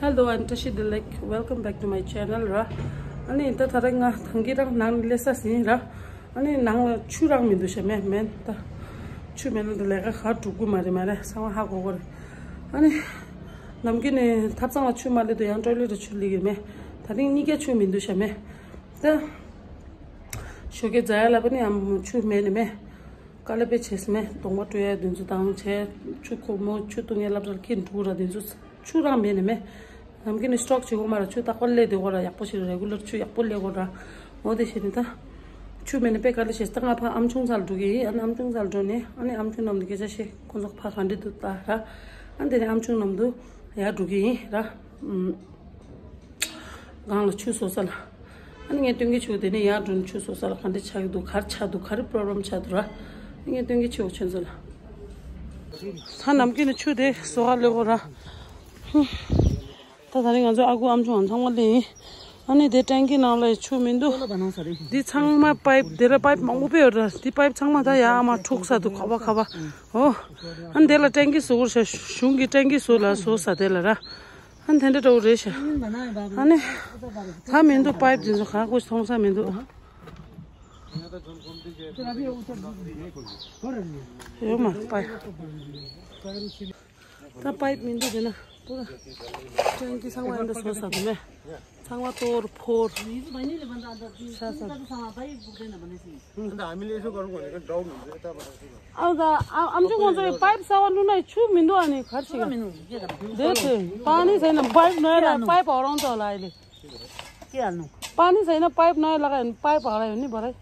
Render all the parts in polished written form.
Hello, I'm Tashi Dilek. Welcome back to my channel. Ra, ani inta tharanga thangirang nang lesa sin ra, ani nang churang mindu sheme men ta chumen delega khatu gumare mare sama ha gogor. Ani namgine thapsang chumale do yang toilet chuligi me. Tharing nige chu mindu sheme. Ta shoge jayala pani am chu men me. Kalabe chesme tongwa tuya dinju tang che chu ko mo chu tungya labral kin thura dinju churang men me. 남기는 스톡 지고 말아 추다 걸레 되고라 약보시 레귤러 추 약볼려고라 어디 시니다 추면에 빼가리 시스타가 파 암충살 두기 안 암충살 전에 아니 암충 넘게 자시 kon석 파 간디도 따라 안데네 암충 넘도 야 두기라 강로 추소살 아니 게 땡기 추되네 야 둔 추소살 간디 차기도 가르차도 가르 프로그램 차더라 이게 땡기 추 천설 산 남기는 추대 소갈려고라 다 다른 간저 아구 암중 상월리 아니 데 탱기 나올래 추민도 디 창마 파이프 데라 파이프 망고베어라 디 파이프 창마 다야 아마 촉사도 가봐 안 데라 탱기 소르샤 슝기 탱기 소라 소사데라라 한 텐데도 오레샤 아니 사민도 파이프 진서 가고 통사민도 요마 파이프 다 파이프 민도 되나 땡기 상화인데 소사도메 상화 또르 포르 사사 근데 아밀레서 거는 거니까 다운 문제 아가 암중 먼저 파이프 사원 누나 추 민도 아니 같이가 네트 पानी छैन pipe नयाँ pipe हराउँछ होला अहिले के हाल्नु पानी छैन पाइप नयाँ लगायो भने पाइप हरायो नि भरै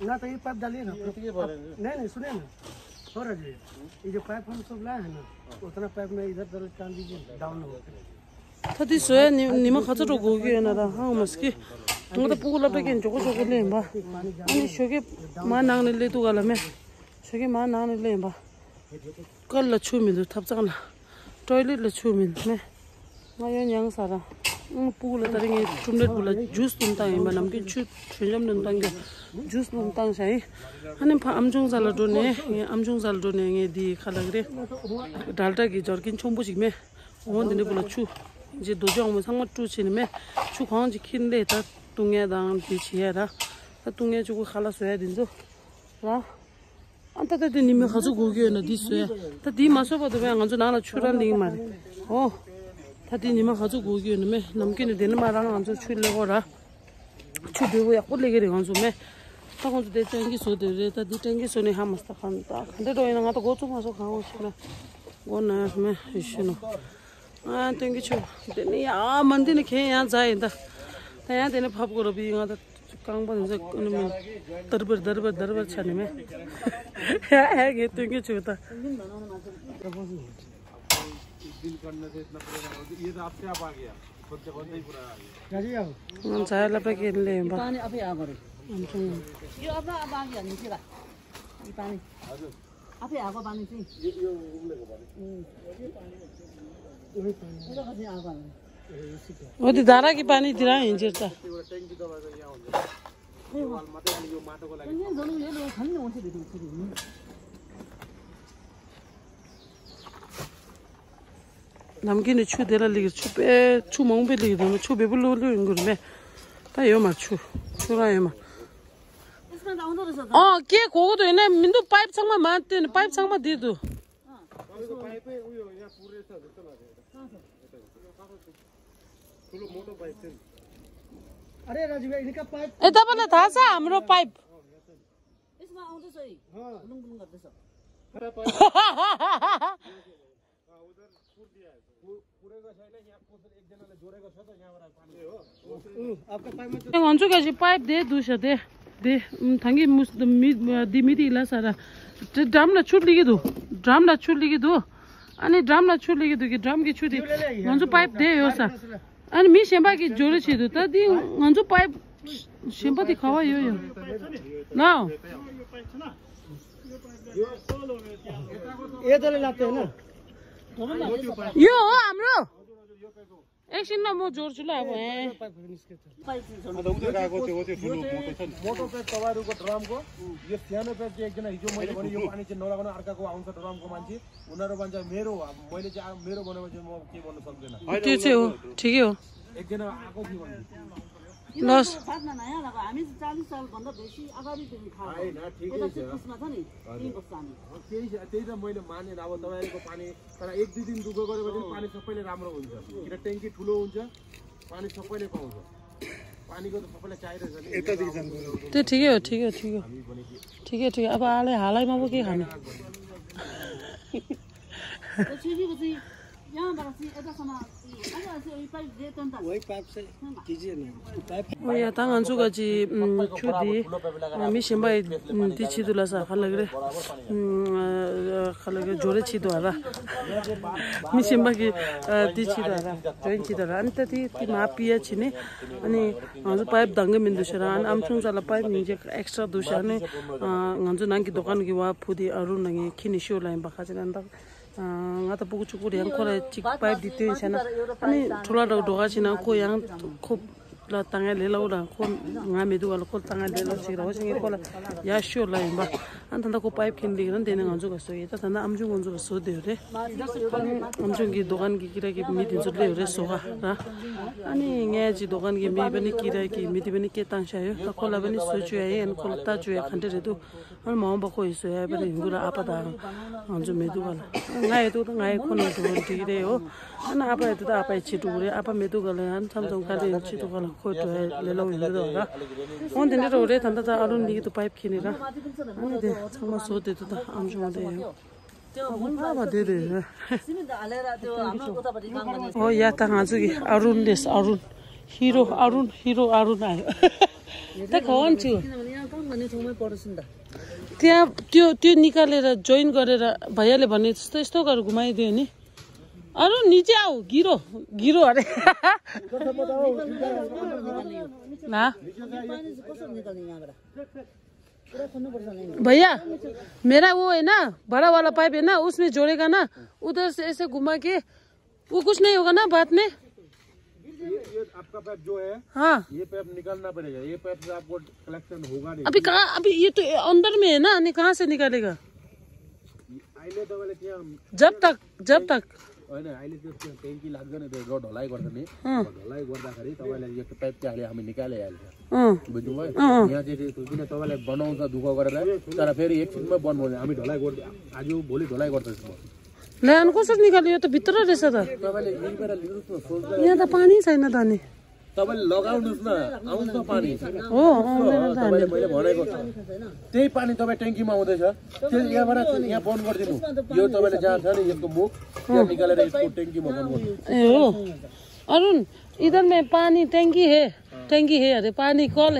ना त यो पाइप डालिए न के भरे नहीं सुने न छोरा जी ये जो पाइप हम सब लाए हैं ना उतना पाइप में इधर उधर टान दीजिए डाउन हो थदी सोया निम खचरो गोगी न रा हां मस्की म त पुगला पेकेन जोको जोको ले बा अनि सोके मा नांगने ले तो गला में सोके मा नांगने ले बा कल ल छुमिन थपचना टॉयलेट ल छुमिन में मा यो न्याङ सारा पुगला तरिङे टुमलेट बुला जुस तुमताङ मा नमके छु छुजम नंताङ जुस नंताङ sai अनि amjung zala done amjung zal done nge di khalagre dalta gi jorkin chombu jigme on dine bula chu je dojong mo sangma tu chinme chu khang ji khinle ta tungye dang di chiera ta tungye jugo khala soya dinjo ra anta ta ni me khazu gogi na di soya ta di maso ba do ba nganjo nana churan ling mare ta di ni me khazu gogi na me namkine den ma rang nganjo chule gora chu dewo ya kolle ge nganjo me 타고도 대 땡기 소들에 다 땡기 소네 하마스타 간다 근데 도이나 가도 고추 마서 가고 싶나 고나 매 이슈노 아 땡기 쳐 되네 야 만디네 개야 자인다 다야 되네 밥 거로 비가다 강번 이제 그러면 더버 차네매 해게 땡기 쳐다 दिल करने से इतना programme हो ये तो आपसे आप आ गया खुद से खुद ही पूरा आ गया जी आओ हम चाय लपे के ले पानी अभी आ गरे यो अब आ गया नीचे ला ये पानी हजुर अभी आको पानी चाहिँ यो उम्लेको पानी यो पानी यो कति आको हो त्यो धारा की पानी दिरा हिँड्छ त ट्याङ्की दबाएको यहाँ हुन्छ यो वाल मात्रै अनि यो माटोको लागि यहाँ जनु यो खन्ने हुन्छ भित्र 남기는 추대라 리기 추배 추몽배 리기 되면 추배 불러로 인거네 다 요마 추라 요마 걔 고거도 있네 민도 파이프 창만 만때는 파이프 창만 뒤도 파이프 우요 야 पूरे서 됐잖아 ठुलो मोटो पाइप छ अरे राजु भाइ इनका पाइप ए तपाईलाई थाहा छ हाम्रो पाइप यसमा आउँदैछ है लुङलुङ गर्दैछ भन्छु कि पाइप दे दुसो दे थांगी दिमिदिला सारा ड्रामला छुटलिगिदु अनि ड्रामला छुटलिगिदु कि ड्राम की छुटी भन्छु पाइप दे यो सा अनि मी सेम्बा की जोरे छिदु त दि भन्छु पाइप सेम्बा दि खवा यो न यो तले लाग्छ हैन यो हो हाम्रो एकछिनमा म जोड्छु ल अब मोटो प्याक तपाईँहरूको ड्रमको यो सानो प्याक चाहिँ एकजना हिजो मैले भने यो पानी चाहिँ नलागाउनु अर्काको आउँछ ड्रमको मान्छे उनीहरू भन्छ मेरो मैले चाहिँ मेरो भनेपछि म के भन्नु सक्दैन त्यो चाहिँ हो ठिकै हो एकजना आएको थियो भने लस हामी 40 साल भन्दा बेसी अगाडिदेखि थाहा हैन ठिकै छ त्यसमा छ नि 3 वर्ष हामी त्यही त मैले माने अब तपाईहरुको पानी तर 1-2 दिन दुःख गरेपछि पानी सबैले राम्रो हुन्छ किन ट्याङ्की ठुलो हुन्छ पानी सबैले पाउँछ पानीको त सबैलाई चाहिरहेछ नि यता दिन्छन् त्यो ठिकै हो ठिकै अब हालैमा पो के खाने या 당한주가지 추디 미심바이 디치둘라사 칼라그래 칼라게 조레치도 알아 미심바기 디치다라 조인치다라 안타티 마피아 치네 아니 아주 파이프 당게 민두셔라 암충살라 파이프 니제 엑스트라 두샤네 nganzu nangi dokan gi wa phudi aru nangi khinisho lain bakhajananda ngata pugu chukuri yang khole chik pipe dite chana ani thola doga china ko yang khop la tanga lela ula ko ngame du ko tanga lela chira ho singe ko la ya sho la imba antanda ko pipe kin digran dene nganju ga so eta tanda amju nganju ga so de re amju gi dogan gi kira gi mi din jule re so ga ani nge ji dogan gi mi bani kira gi mi di bani ke tang sha yo ko la bani so chu ye en ko ta chu ye khande re du an ma ba ko iso ya bani ngura apa da amju me du wala ngai du ngai ko no du di re yo ana apa du da apa chi du re apa me du ga le an tham jong ka le chi du ga la ko to le lo ni do ga on den ro re tanda ta arun ni tu pipe khini ra ani de chama so de da amju ma de yo oh ya ta ngajugi arun des arun hero arun आयो त खवन छु त्यहाँ त्यो निकालेर join गरेर भैयाले भने जस्तो यस्तो गरेर घुमाइदियो नि अरु नीचे आओ गिरो अरे ना भैया मेरा वो है ना बड़ा वाला पाइप है ना उसमें जोड़ेगा ना उधर से ऐसे घुमा के वो कुछ नहीं होगा ना बाद में ये आपका पाइप जो है हाँ ये पाइप निकालना पड़ेगा ये पाइप से आपको कलेक्शन होगा नहीं अभी कहाँ अभी ये तो अंदर में है ना नहीं कहाँ से निकालेगा आइले तो वाले क्या जब तक हैन अहिले त्यो ट्याङ्की लाग्दैन त्यो ढलाइ गर्छ नि ढलाइ गर्दाखेरि तपाईले यो पाइप चाहिँ अहिले हामी निकालिहाल्छ बुझ्नुभयो यहाँ चाहिँ किन तपाईले बनाउँछ दुःख गरेर तर फेरि एकछिनमा बन्द हुन्छ हामी ढलाइ गर्दै आज भोलि ढलाइ गर्दैछौँ ल्यान कसरी निकाल्यो यो त भित्र रहेछ त तपाईले यहीँबाट लिनुहोस् न सोच्दै यहाँ त पानी छैन त नि तपाईले लगाउनुस् न आउँछ पानी हो तपाईले मैले भनेको त्यही पानी तपाईँ ट्याङ्कीमा आउँदैछ त्यो यहाँबाट यहाँ बन्द गरिदिनु यो तपाईले जहाँ छ नि यसको मुख यहाँ निकालेर यसको ट्याङ्कीमा बन्द गर्नु ए हो अरुण इधर में पानी टंकी है अरे पानी कल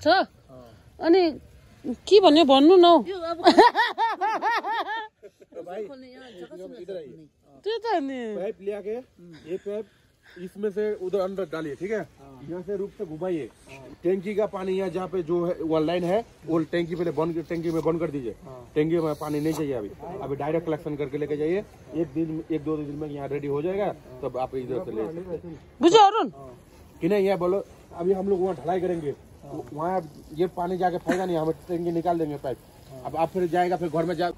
छ अनि के भन्यो भन्नु न त्यो त नि पाइप लिया के ये पाइप इसमें से उधर अंदर डालिए ठीक है यहाँ से रूप से घुमाइए टैंकी का पानी यहाँ जहाँ पे जो है वो लाइन है वो टैंकी पहले टैंकी में बंद कर दीजिए टैंकी में पानी नहीं चाहिए अभी डायरेक्ट कलेक्शन करके लेके जाइए एक दो दिन में यहाँ रेडी हो जाएगा तब आप इधर से ले बुझे अरुण कि नहीं यहाँ बोलो अभी हम लोग वहाँ ढलाई करेंगे वहाँ ये पानी जाके फायदा नहीं हम टैंकी निकाल देंगे पाइप अब आप फिर जाएगा फिर घर में जा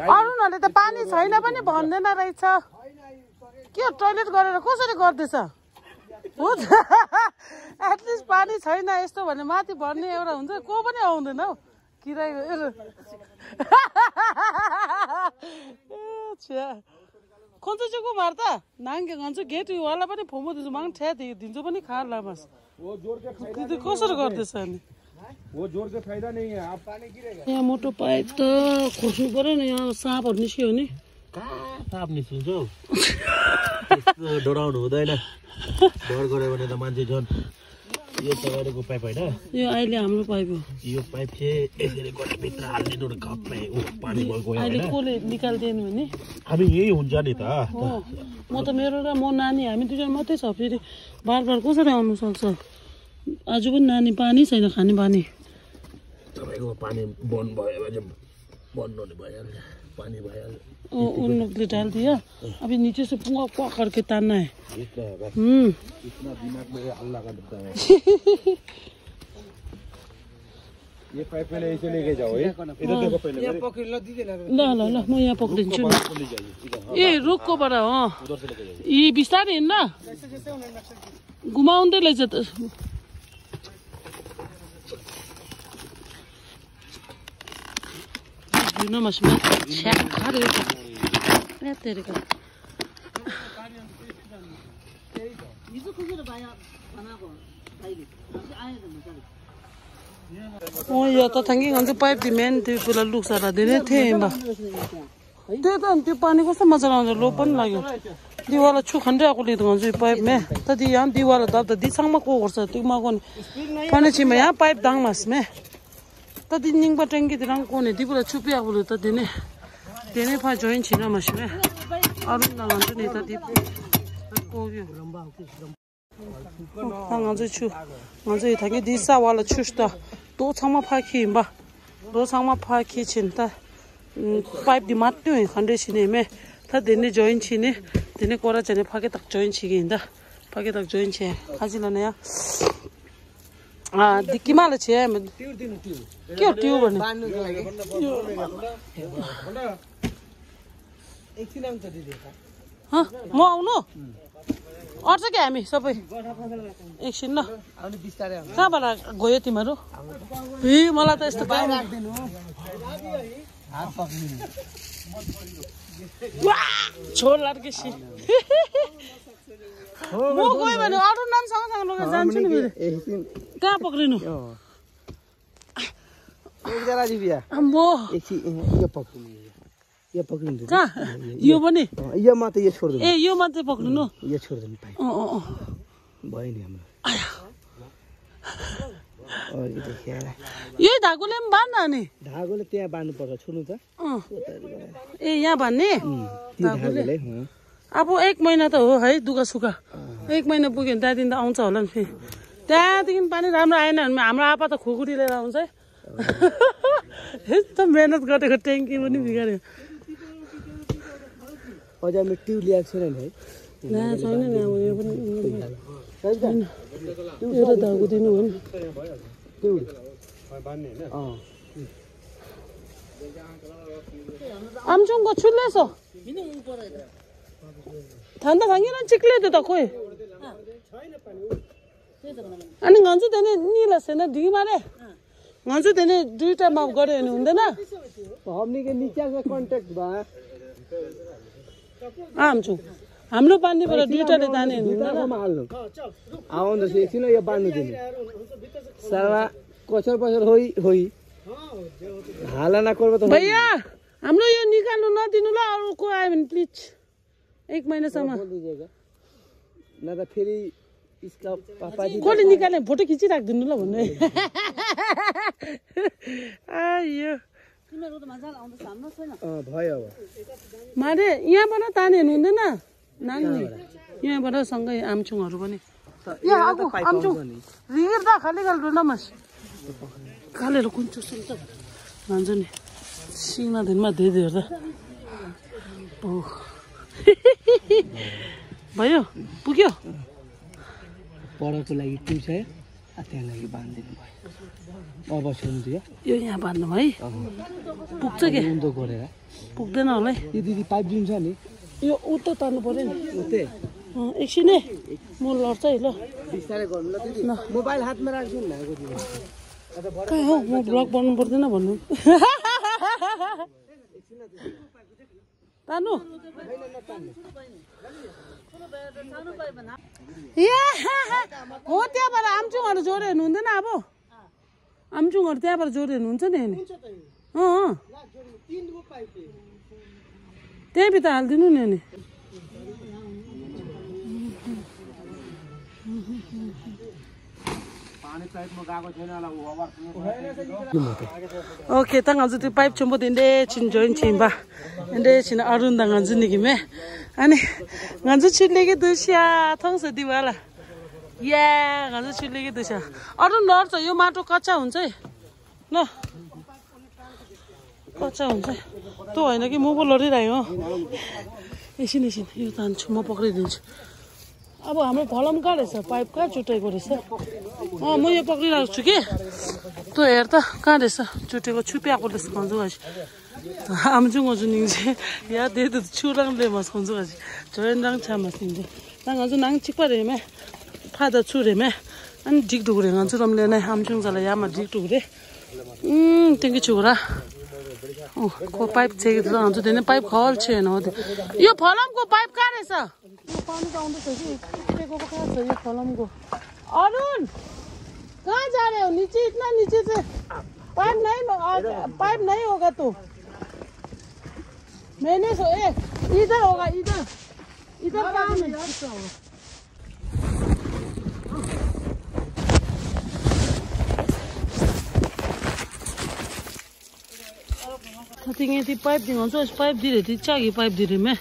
अरुणहरूले त पानी छैन पनि भन्दैन रहेछ के टोयलेट गरेर कसरी गर्दैछ एटलिस्ट पानी छैन यस्तो भने माथि भन्ने एउटा हुन्छ को पनि आउँदैन हौ किरायको कौन सा को मारता नांगे कौन सा गेट वाला पनि फोमो दिन्छ मांग ठ्या दिन्छ पनि खा लामस वो जोर के फायदा त्यो कसरी गर्दैछ नि वो जोर के फायदा नहीं है आप पानी गिरेगा यहाँ मोटो पाइप त खोस्नु पर्यो नि यहाँ साँपहरु निस्क्यो नि कहाँ साँप निस्किन्छ हौ त्यस्तो डराउनु हुँदैन डर गरे भने त मान्छे झन् यो तपाईँको पाइप हैन यो अहिले हाम्रो पाइप हो यो पाइप चाहिँ यसरी गरेर भित्र हाल्दिनु र गप्पै पानी गयो अहिले कोले निकाल्दिनु भने हामी यही हुन्छ नि त म त मेरो र म नानी हामी दुईजना मात्रै छ फेरि बार कसरी आउनु सक्छ आज पनि नानी पानी छैन खाने पानी तपाईको पानी बन्द भयो भने बन्द हुने भइहाल्छ पानी भया उन लोग ने डाल दिया अभी नीचे से पूरा क्वा करके तानना है इतना है बस इतना दिमाग में अल्लाह का डरता है ये पाइप पहले ऐसे लेके जाओ इधर देखो पहले यहाँ पकड़ लो दीजिए ना ल ल ल म यहाँ पक्रिन्छु नि ले जाइए इधर ए रुखकोबाट उधर से लेके जाइए यी बिस्तारै हिँड्न घुमाउँदै लैजा त नमस्मा छ्याक खारे ए तेरेको हिजो खोजेर भाइ बनाएको भाइले आयो त मजाले यो त थ्याङ्किङ अन्त पाइप दि मेन त्यो बेला लुक सारा धेरै थिएँ बा त्यो त त्यो पानी कस्तो मजा आउँछ लो पनि लाग्यो दिवाला छु खण्डे आएको लिँदो हुन्छ यो पाइप में त दी यहाँ दिवाला दब त दिसङमा को गर्छ त्यो मागो पानी छिमा यहाँ पाइप दाङ मास में त दी निङबा ट्याङ्की दिराङ कोने दिबुला छुपी आएको त दिने दिने फा जोइन छिना मास में अरु नगन्छ नि त दी कोग्यो nganzu chu nganzu ithangi disa wala chusta do changma phaki ba do changma phaki chinta pipe di mattu khande chine me ta dene join chine dene kora chane phake tak join chigi inda phake tak join che khajila na ya dikimala che tiu dinu tiu kyo tiu bane bannu ko lage एकछिन आउँछ दिदी ह म आउनु अझ के हामी सबै एकछिन ल कहाँबाट गयो तिमीहरू ए मलाई त यस्तो छोड लार्केसी म गयो भने अरू नामसँग लगेर जान्छु नि फेरि कहाँ पक्रिनु कहाँ यो पनि यो मात्रै यो छोड्दिनु ए यो मात्रै पक्रिनु यो छोड्दिनु पाइ भयो नि हाम्रो यही धागोले पनि बाँध्न नि धागोले त्यहाँ बाँध्नु पर्छ छुनु त ए यहाँ बाँध्ने धागोले अब 1 महिना त हो है दुःख सुख 1 महिना पुग्यो भने त्यहाँदेखि त आउँछ होला नि फेरि त्यहाँदेखि पानी राम्रो आएन भने हाम्रो आपा त खुकुरी लिएर आउँछ है यस्तो मेहनत गरेको ट्याङ्की पनि बिगार्यो अझ हामी ट्युब ल्याएको छैन नि है छैन नि अब यो पनि एउटा धागो दिनु हो नि आमचुङको छुल्लेछ थान्दा थाङ्गिन चिक्ले त्यो त खोइ अनि घन्छु त्यहाँ निला छैन ढिगी मारे घन्छु त्यहाँ दुईटा माफ गऱ्यो भने हुँदैन हमनी के नीचे से कांटेक्ट बा आमचुङ हाम्रो पानीबाट दुईटाले ताने हुँदैन हाल्नु आउँदैछ एकछिन यो बाँध्नु दिनु साला कसर पसर होई हाला न गर्नु त भैया हाम्रो यो निकाल्नु नदिनु ल अरू को आयो भने प्लिज 1 महिनासम्म न त फेरि इसका पापा जी कसले निकाल्ने फोटो खिची राख्दिनु ल भन्नु आयो तिमीहरुको त मजा आउँछ हाम्रो छैन भयो अब मारे यहाँबाट ताने हुँदैन नाङ्नी यहाँबाट सँगै आमचुङहरू पनि यहाँ आगो आमचुङ रिर्दा खाली गाल्नु नमास खालेर कुन चुस्नु त भन्छ नि सिना दिनमा धेरै हेर्दा भयो पुग्यो पढको लागि ट्युब छ त्यहाँ लागि बाँधिदिनु भयो अब छोड्नु दियो यो यहाँ बाँध्नु है पुग्छ के उन्दो गरेर पुग्दैन होला है यो दिदी पाइप दिन्छ नि यो उता तान्नु पर्यो नि उतै एकछिन है म लड्छ है ल बिस्तारै गर्नु ल दिदी मोबाइल हातमा राख्छु नि कहाँ हो म ब्लग बनाउनु पर्दैन भन्नु तानु हो त्यहाँबाट आमचुङहरू जोड्यो भने हुँदैन अब आमचुङहरू त्यहाँबाट जोड्यो भने हुन्छ नि त्यहीँभित्र हालिदिनु नि अनि ओके त ngaju ti pipe chombo dinde chin join chimba inde chin arun da ngaju ni gime ani ngaju chile ge dusya thongse diwala या ngaju chile ge dusya arun lor cha yo mato kacha huncha है ल कच्चा हुन्छ तँ होइन कि म पो लडिरहेको एकछिन यो तान्छु म पक्रिदिन्छु अब हाम्रो फलम कहाँ रहेछ पाइप कहाँ चुटेको रहेछ म यो पक्रिरहेको छु कि तँ हेर त कहाँ रहेछ चुटेको छुप्याएको रहेछ खन्जु गाजी आमजुङ निङ्जे या दे त 추랑래 mas खन्जु गाजी 저런랑 참았 निङ्जे 나가서 낭 찍바래매 파다 추래매 안 딕도 그래 안 저럼래네 함중자라 야마 딕도 그래 땡기 추라 को पाइप चाहिँ हुन्छ दिने पाइप खल छैन हो यो फलमको पाइप कहाँ रहेछ यो पानी त आउँदैछ कि टेको कहाँ छ यो फलमको अरुण कहाँ जा रहे हो नीचे इतना नीचे से पाइप नहीं होगा तो मैंने सो इधर होगा इधर कहाँ में tinggi di pipe di ngonso pipe di re cagi pipe di re me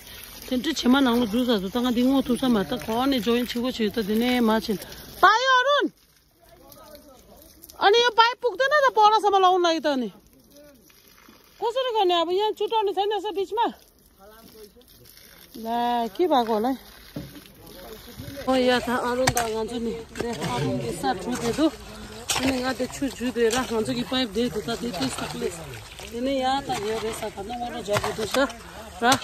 tentu cuma nang lu jusa tu tanga di ngotu sama ta kau ni join cigo cerita di ne macin payo Arun ani yo pipe pukte na ta pora sama laun lagi ta ni कसरी गर्ने अब यहाँ चुटाउने छैन यसो बीचमा ला के भएको होला ओ यहाँ त अरुण दा गान्छु नि दे अरुण के साथ छुदे दु अनि गाते छुदे रा गान्छु कि पाइप दे दु त त्यति सक्ले ini ya tak ya desa karena orang jago desa lah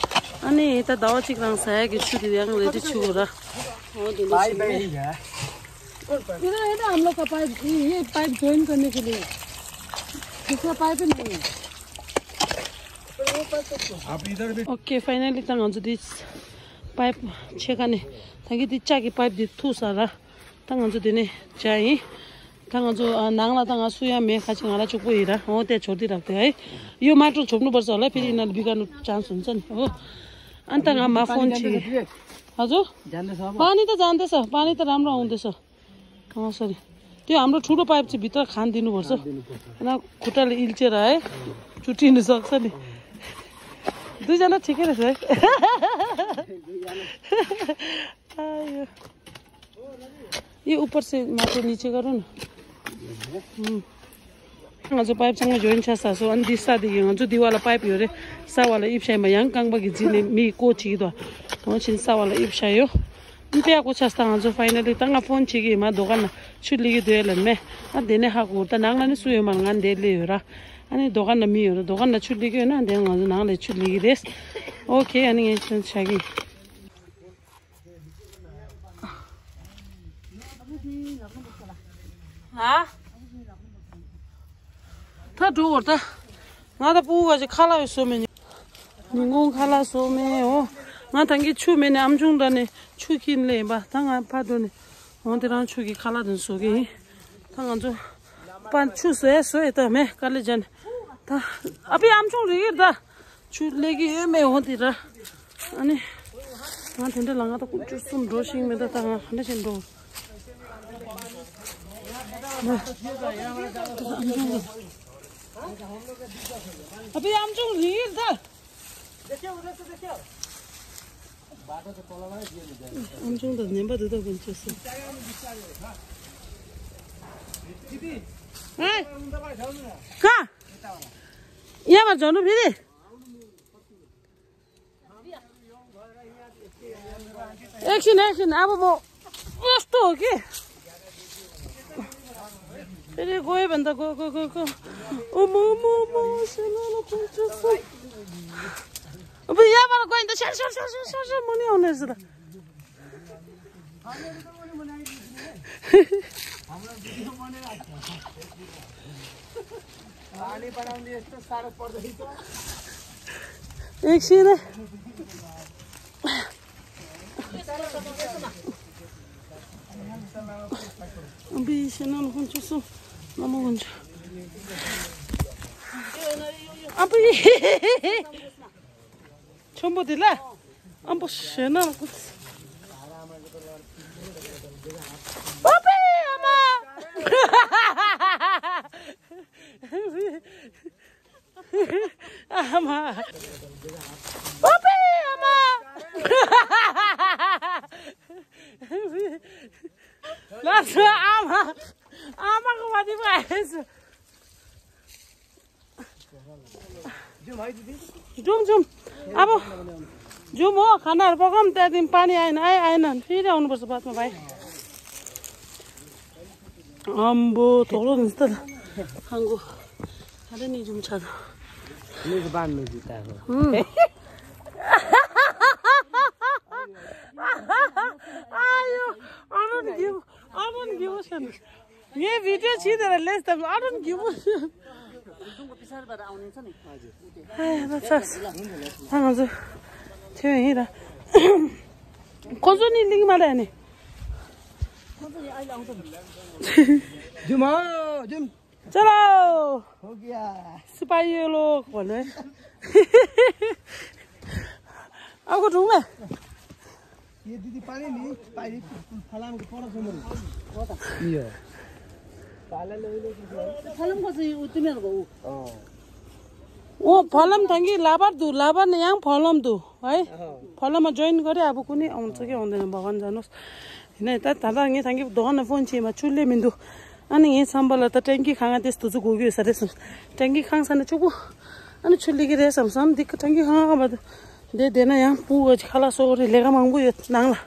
ani kita dawa cikrang saya gitu di yang lagi curah oh di sini ini हम लोग का पाइप ये पाइप जॉइन करने के लिए दूसरा पाइप नहीं आप इधर भी ओके फाइनली तंग दी पाइप छेकाने तंगी दी चाकी पाइप दी थू सारा तंग दिने चाहिए तंग नांगला तंग सुया में खाची गाला चुप हिरा हो ते छोडी राख्थे है यो माटो छोप्नु पर्छ होला फेरि यिनीहरु बिगार्नु चान्स हुन्छ नि हो अन्त गाममा फोन छ हजुर पानी त जान्दैछ पानी त राम्रो आउँदैछ सरी त्यो हाम्रो ठुलो पाइप चाहिँ भित्र खान दिनु पर्छ हैन खुट्टाले इल्चेर है चुटिनु सक्छ नि दुई जना ठिकै रहेछ है ये ऊपर से माटो नीचे करो ना जो पाइप संग जोइन छ सासो अनि दिसा दिगे जो दिवाला pipe योरे सावाला इप्साइमा yang kang bagi jine mi ko chi do हो छिन सावाला इप्सायो इन्ते को छस्ता जो फाइनली तंगा फोन छिगे मा दोकान छुलिगे देले मे आ देने हाको त नांगला नि सुयो मान गान देले होरा अनि दोकान न मियो दोकान न छुलिगे हैन देन गाजु नांगले छुलिगे देस ओके अनि यसो छगी हाँ था डूर था ना तो पूगा जो खाला है सो में निगों खाला सो में हो ना तंगी छू में ने आमचुंग डने छू किन ले बा तंगा पादो ने वहाँ तेरा छू की खाला दन सो गई तंगा जो पान छू से सो है तो मैं कल जन था अभी आमचुंग रही था छू लेगी है मैं वहाँ तेरा अने वहाँ तेरे लगा तो कुछ सुन रोशिंग में तो तंगा ने चंदो अभी आमचुङ रीर था आमचुङ त नेम्बा दुध बन्छ कहाँ यहाँमा झर्नु फेरि एकछिन अब म यस्तो हो कि फेरि गयो भने त गयो अब यहाँबाट गयो भने त सर मुनि आउने रहेछ त एकछिन बिसना हुन्छ नमो हुन्छ अब छोम्बो दिला अब सेना ओपे आमा आमा ओपे आमा लास्ट आमा आमाको माथि पो आएछ जाउँ अब जाउँ हो खानाहरू पकाउँ त्यहाँदेखि पानी आएन फेरि आउनुपर्छ बादमा भाइ आम्बो थोरो हुन्छ त खाङ्गो खाँदै नि जाउँ छ बाँध्नु जुत्ताको ये भिडियो छिरेर लेस त अडन गिउ हजुर थियो यहीँ र कसो नि लिङमा ल्याउने चलो सिपाही लोग भन्नु है अब ढुङ्गा ये दिदी पानी नि पानी फलामको परछ मेरो यो फलम कसै तिमीहरुको ओ फलम थंगी लाबर दु लाबर न यहाँ फलम दु है फलममा जोइन गरे अब कुनै आउँछ कि आउँदैन भगवान जानुस् हैन त दादा यहाँ थंगी दोहन फोन छेमा चुल्ले मिन्दु अनि यहाँ सम्बल त ट्याङ्की खाङा त्यस्तो चाहिँ गोग्यो सरे ट्याङ्की खाङसन चुकु अनि चुल्ली के रेसम सम दिक्क ट्याङ्की खाङा बद दे देना यहाँ पुग खाला सोरी लेगा मांगबो यो नांगला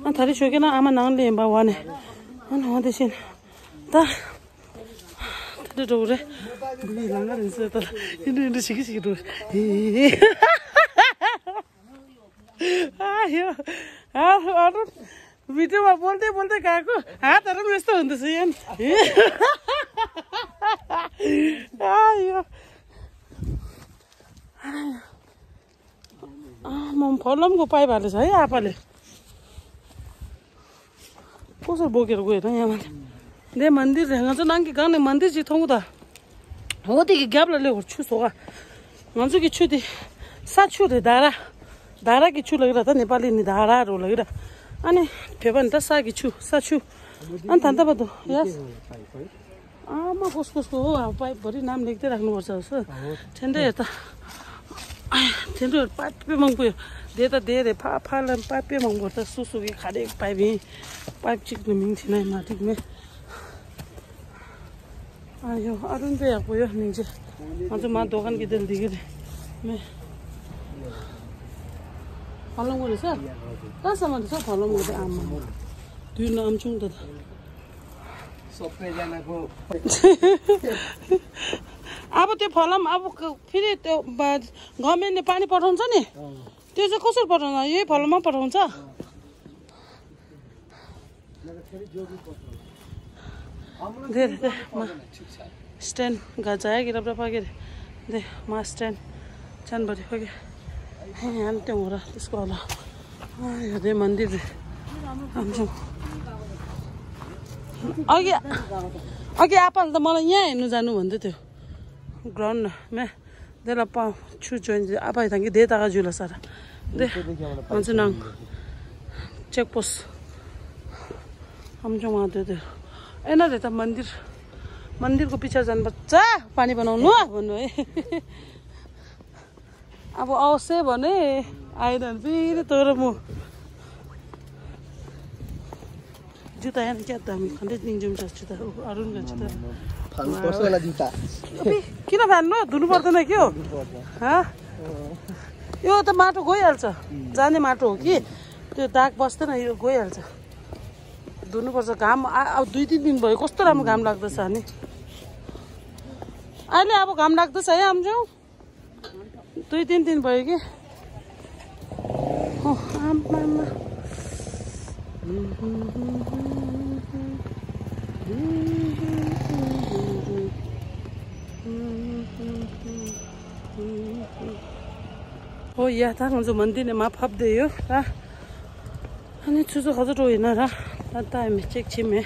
अनि थरी छोकेन आमा नांगले बा वाने अनि होदेसिन त डोरे बुली लांगा दिन्छ त इन्डु सिकी डोरे आयो अरु भिडियोमा बोल्दै बोल्दै गएको हातहरु पनि यस्तो हुँदैछ यहाँ आयो म फलमको पाइप हालेछ है आपाले कसरी बोकेर गयो त यहाँ दे मंदिर रहेगा तो नांग की गाने मंदिर जी थोंग ता हो ती की गैप ले और छू सोगा मंजू की छू थी सात छू थे दारा की छू लग रहा था नेपाली नि दारा रो लग रहा अने फेबन त सा की छू सा छू अन थान्ता बतो यस आमा कसको हो पाइप भरि नाम लेख्दै राख्नु पर्छ जस्तो ठेन्डै हेर त ठेन्डै पाइप पे मंगपुयो दे त दे रे फाला पाइप पे मंग गर्दा सुसुकी खाडे पाइप चिक्नु मिङथिन माथि मे आयो अरुण पे आको यो निजे आज मा दोकान के दिल दिगे मैं फलम गरे सर कहाँसम्म छ फलम गरे आमा दुई नाम छु त सबै जनाको अब त्यो फलम अब फेरि त्यो गभर्नमेन्टले पानी पठाउँछ नि त्यो चाहिँ कसरी पठाउँछ यही फलममा पठाउँछ दे स्टैंड गजाया गिरा ब्रा पागे दे मा स्टैंड चन बड़ी पागे हैं अंते मोरा इसको वाला ये दे मंदिर दे हम जो आगे आपल तो मलाई यहाँ हेर्नु जानु भन्दै थियो ग्राउन्ड मा देला पा छु जोइन आपाइ थंगी दे तागा जुला सारा दे हुन्छ नङ चेक पोस्ट हम जो वहाँ दे एना रे त मन्दिरको पिछा जानुपर्छ पानी बनाउनु भन्नु है अब आवश्य भने आएन फेरि तर म जुत्ता यहाँ क्या दामी खन्दै दिन्छौँ जुत्ता अरुण गन्छ त कसैलाई जुत्ता किन फान्नु धुनु पर्दैन के हो यो त माटो गइहाल्छ जाने माटो हो कि त्यो दाग बस्दैन यो गइहाल्छ धुनु पर्छ घाम अब 2-3 दिन भयो कस्तो राम्रो घाम लाग्दैछ अनि अहिले अब घाम लाग्दैछ है आम्जो 2-3 दिन भयो कि आमा हो या था जो मंदिर ने मा फप दे यो रा अनि छुजो खजो रोइन रा ता मे चेक छिमे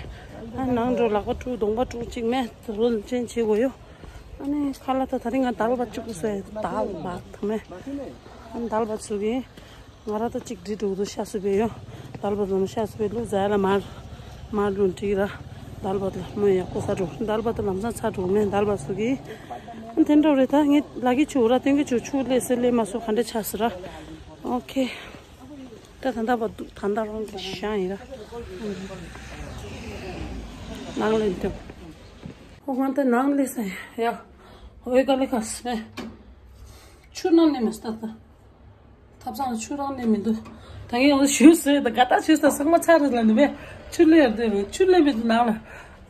नङ रो लाको टु दोंबा टु चिङ मे रोल चेन छि गयो अनि खाला त थरिङा दाल भात चुकुसे दाल भात मे अनि दाल भात सुगे ngara त चिक दि दु सासु बे यो दाल भात न सासु बे लु जाला मार रुन्टी र दाल भात म या कोसा रो दाल भात लम्सा छ रो मे दाल भात सुगे अनि तेन रो त ngit लागि छुरा तेंगे छुले सेले मासु खण्डे छास र ओके ता ठन्डा रङ शाइ र नाङले त्यो ओगन त नाङले छ या 여기까지 갔으면 출렁내면서 탑상 출렁내면도 당연히 어디 쉬었어요. 갖다 쉬었어. 정말 차려놨는데 출래야 돼. 출래면도 나와.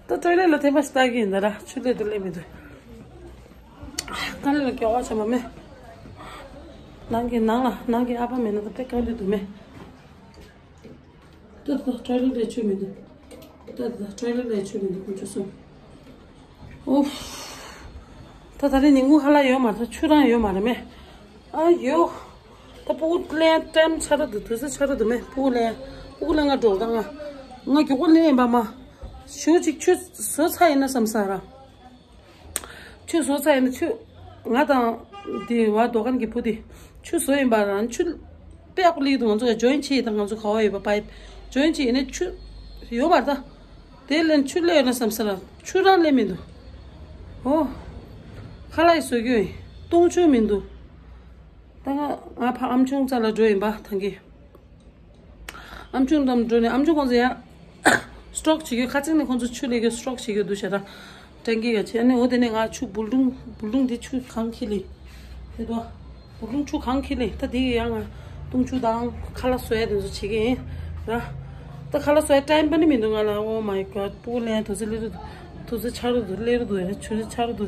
또 저래로 대마시 따기 있나라. 출래들래면도. 갈래 겨와서 맘에 난게 나라. 난게 아빠면은 또 백갈리도 매. 또 저래로 주면도. 또 저래로 주면도 그렇죠. 오. 다 다른 인구 할라요 말서 출랑요 말하면 아요 다 보글래 템 차르도 드서 차르도매 보글래가 돌다가 nga 교골래 봐마 쇼직 추 서사이나 삼사라 추 서사이나 추 나다 디와 도간 게 부디 추 소인 바란 추 빼앗리도 먼저 조인치 당가서 가와이 봐 파이프 조인치 이네 추 요바다 델렌 추래나 삼사라 추란레민도 칼라이 속이 동주민도 내가 아파 엄청 잘라줘요 봐 당기 엄청 담드네 엄청 건재야 스트로크 지게 같은 건조 출리게 스트로크 지게 두셔라 당기가 전에 어디네 가추 불릉 뒤추 강킬리 해도 불릉 추 강킬리 다 되게 양아 동주당 칼라 쏘야 돼서 지게 라 칼라 쏘야 타임 번이 민둥아라 오 마이 갓 불래 도슬리도 도스 차로도 레르도 추리 차로도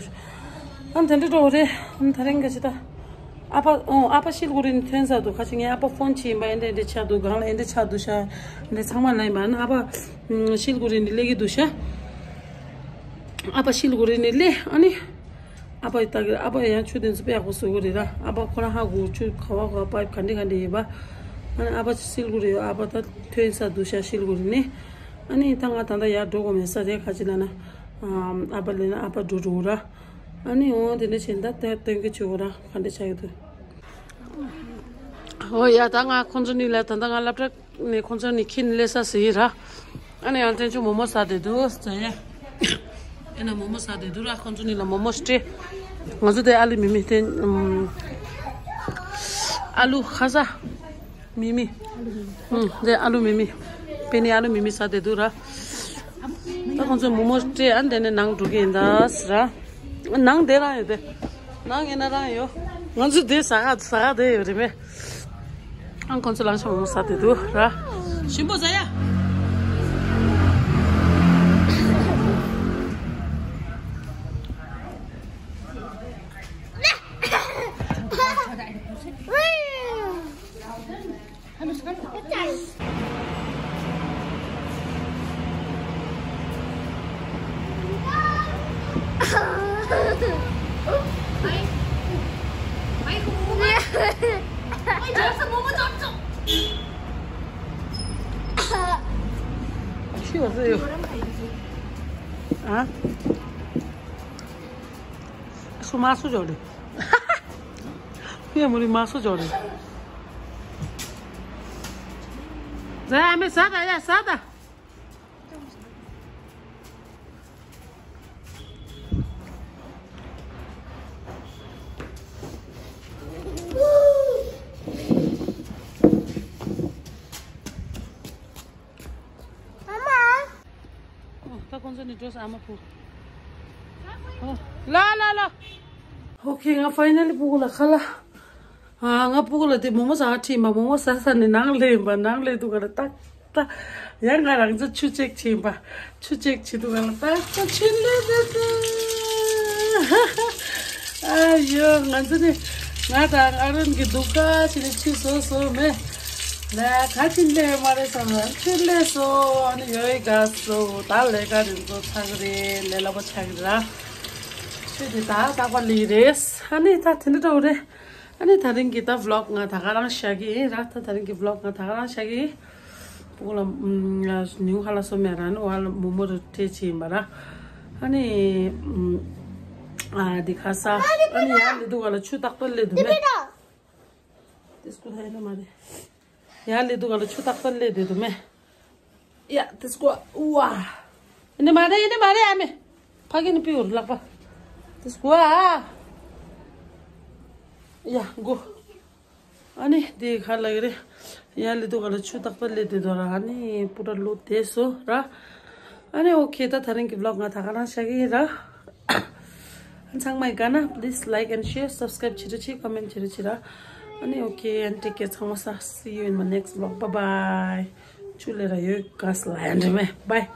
안 된다도 그래 다른 것이다 아빠 실고린 텐사도 같이 아빠 폰치 마인데 차도 강 엔데 차도샤 근데 상만 라이만 아빠 실고린 레기도샤 아빠 실고린 레 아니 아빠 이따가 아빠 야 추든스 빼고 쓰고리라 아빠 코라 하고 추 가와가 파이프 간데 봐 아니 아빠 실고리 아빠 다 텐사도샤 실고리네 아니 당가탄다 야 도고면서 제 가지나나 아빠는 아빠 도로라 아니 어디네 진다 땡게 주고라 간데 차이도 야 당아 콘존이라 당가 랍다 네 콘존이 킨레사 시라 아니 안테 좀 모모 사데도 자야 에나 모모 사데도라 콘존이라 모모 스테 맞으데 알리 미미텐 알루 카자 미미 네 알루 미미 페니 알루 미미 사데도라 다 콘존 모모 스테 안데네 낭 두게인다스라 nang de ra de nang ena ra yo nganzu de saga de rime an konsolan so sa de do ra shimbo zaya 치웠어요. 아? 수마수 저래. 그냥 우리 마수 저래. 자, 매 싸다, 야, 싸다. La. Okay, nga finally pukula khala. Nga pukula te momo sa chimba momo sa ne nangle tu kala tak ta. Yang ngarang jo chuchek chimba. Chuchek chitu kala tak ta chille de. Ayo nganjane ngata aron ki duka chile chiso me. 나 같은데 말해서는 틀레소 아니 여기 갔어 달래가 된거 차그리 내려봐 차그라 다 관리레스 아니 다 듣는다 그래 아니 다른 기타 블로그 나 다가랑 샤기 라타 다른 기 블로그 나 다가랑 샤기 보고라 뉴 할라서 메란 왈 모모르 테치 마라 아니 디카사 아니 야리도 갈라 추딱 벌레도 매 디스코 하이나 마레 야리 두가로 추딱 벌레도 매. 야, 됐고 우와. 이제 말해 아메. 파기는 피우 라파. 됐고 와. 야, 고. 아니, 네 갈라 그래. 야리 두가로 추딱 벌레도라 아니, 뿌라 로테소라. 아니, 오케이 다 다른 게 블로그가 다 가라 시작이라. Ansangmai gana, please like and share, subscribe chiri comment chiri. Ani okay and take care changmasa. See you in my next vlog. Bye bye. Chulera yo gas land me. Bye.